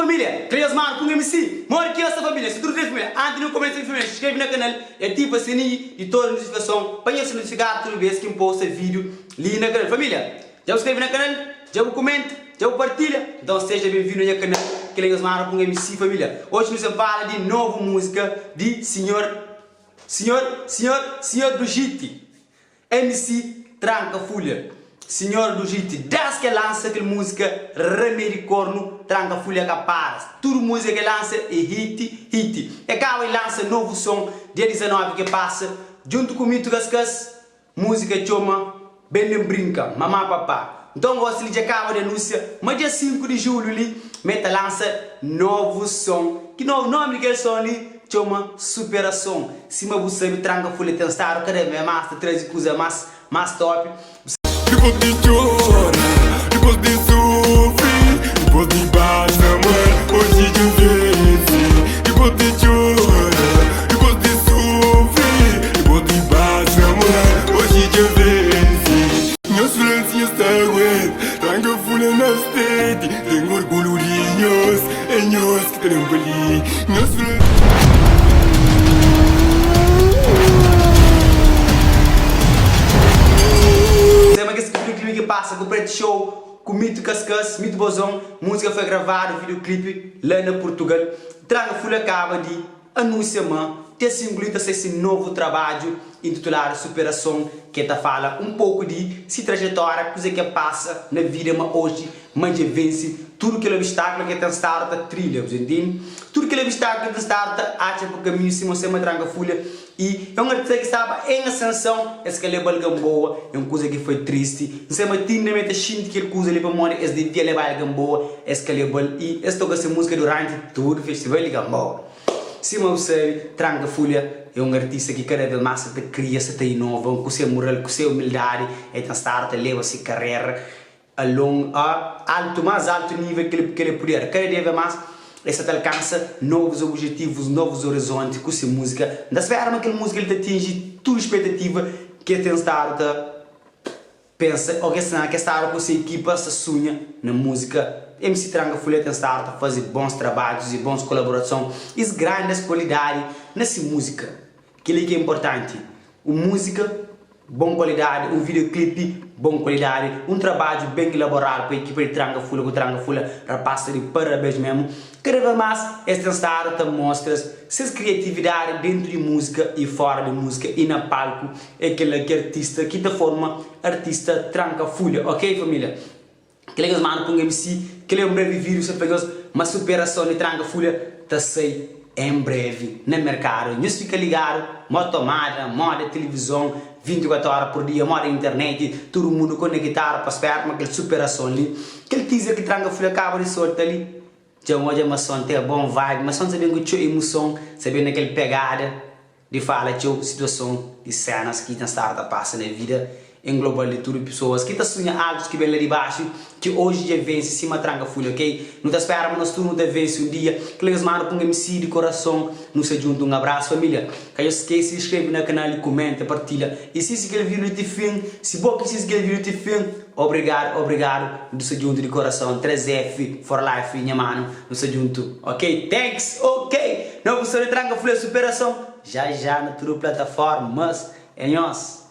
família, kre nhos manu ku un MC Modi ki nhos sta família? Sta tudu dretu família? Antis di nu kumesa mi família, inskreve na kanal i ativa sininhu di todu notifikason pa nhos ser notifikadu tudu bes ki N posta vídiu li na kanal Família, dja bu skreve na kanal? Dja bu kumenta? Dja bu partilha? Nton seja benvindu na nha kanal Kre nhos manu ku un MC família Oji nu sen fala di novu múzika di sinhor Sinhor, sinhor, sinhor do Jiti MC Tranka Fulha, Senhora do Hit, Dés ke lansa kel múzika Ramedi Kornu, Tranka Fulha ka para. Tudu múzika ke lansa é hit, hit. E kaba di lansa novu son dia 19 ke pasa, djuntu ku Mito Kaskas, múzika txoma Ben Ben Brinka, Mamá Papá. Nton gosi li dja kaba di anúnsia ma dia 5 di julhu li ma e ta lansa novu son. Ki novu nomi di kel son li Txoma superason. Sima bu sabe tranka fulha ten stadu kada vez mas ta traze kuza mas mas top. Dipôs di txora, dipôs di sufri, dipôs di pasa mal, oji dja vense. Dipôs di txora, dipôs di sufri, dipôs di pasa mal, oji dja vense. Nhos fla-m si nhos ta aguenta, tranka fulha na steti, ten orgulhu di nhos, é nhos ki ta ben pa li. Sema kes videoclipe ki pasa ku Preto Show, ku Mito Kaskas, Mito Bozon, múzika foi gravadu videoclipe la na Portugal. Tranka Fulha kaba di anúnsia ma dia 5 li ta sai si novu trabadju intituladu Superason ki ta fala un poku di si trajetória, kuze ki el pasa na vida ma oji Ma dja vense tudu kel obstákulu ki el ten stadu ta trilha. Bu ta intende? Tudu kel obstákulu ki el ten stadu ta atxa pa kaminhu sima se ma tranka fulha. I é un artista ki staba en asenson, es ka leba-l Gamboa. É un kuza ki foi tristi. N sai ma ti inda mi ta xinti kel kuza li pamodi es devia leba-l Gamboa, es ka leba-l i es toka se múzika duranti tudu festival di Gamboa. Sima bu sabe, Tranka Fulha é un artista ki kada vez más sa ta kria, sa ta inova ku se mural, ku se umildadi, el ten stadu ta leba se karera. A lon a altu más altu nível ki el ki el puder. Kada dia ve más el sta ta alkansa novus obujetivus, novus orizonti ku se múzika. N ta spera ma kel múzika li ta atinji tudu spetativa ki el ten stadu ta pensa ô ki el stadu ku se ekipa sta sunha na múzika. MC Tranka Fulha ten stadu ta faze bons trabadjus i bons kolaborason i grandes kualidadi na se múzika. Kel-li ki é inportanti, un múzika bon kualidadi, un videoclipe bon kualidadi, un trabadju ben elaboradu pa ekipa di Tranka Fulha ku Tranka Fulha, rapaz sta di parabéns mésmu. Kada vez más es ten stadu ta mostra ses kriatividadi dentu di múzika i fora di múzika i na palku, é kel-la ki artista ki ta forma artista Tranka Fulha, ok família? Kel-la ki nhos manda pa un MC, kel-la é un brevi vídiu sa fla nhos ma superason di Tranka Fulha ta sai en brevi na merkadu. Nhos fika ligadu, mo tomada, moda tilivizon, 24 ora pur dia, moda internet, tudu mundu konekitadu pa spera ma kel superason li, kel teaser ki Tranka Fulha kaba di solta li, dja N odja ma son ten bon vibe, ma son ta ben ku txeu imuson, sa ben na kel pegada. Di fala txeu situason di senas ki ten stadu ta pasa na vida en global di tudu pesoas ki ta sunha altus ki ben la di baxu ki oji dja vense sima tranka fulha ok nu ta spera ma nos tudu nu ta vense un dia kila nhos manda pa un MC di korason nu sta djuntu un abrasu familia ka nhos skese di skrebe na kanal di kumenta partilha i sisti kel video ti fin si bo ki sisti kel video ti fin obrigadu obrigadu nu sta djuntu di korason 3F for life nha manu nu sta djuntu ok thanks ok. Novu stori tranka fulha superason já já na tudu plataformas é nhos.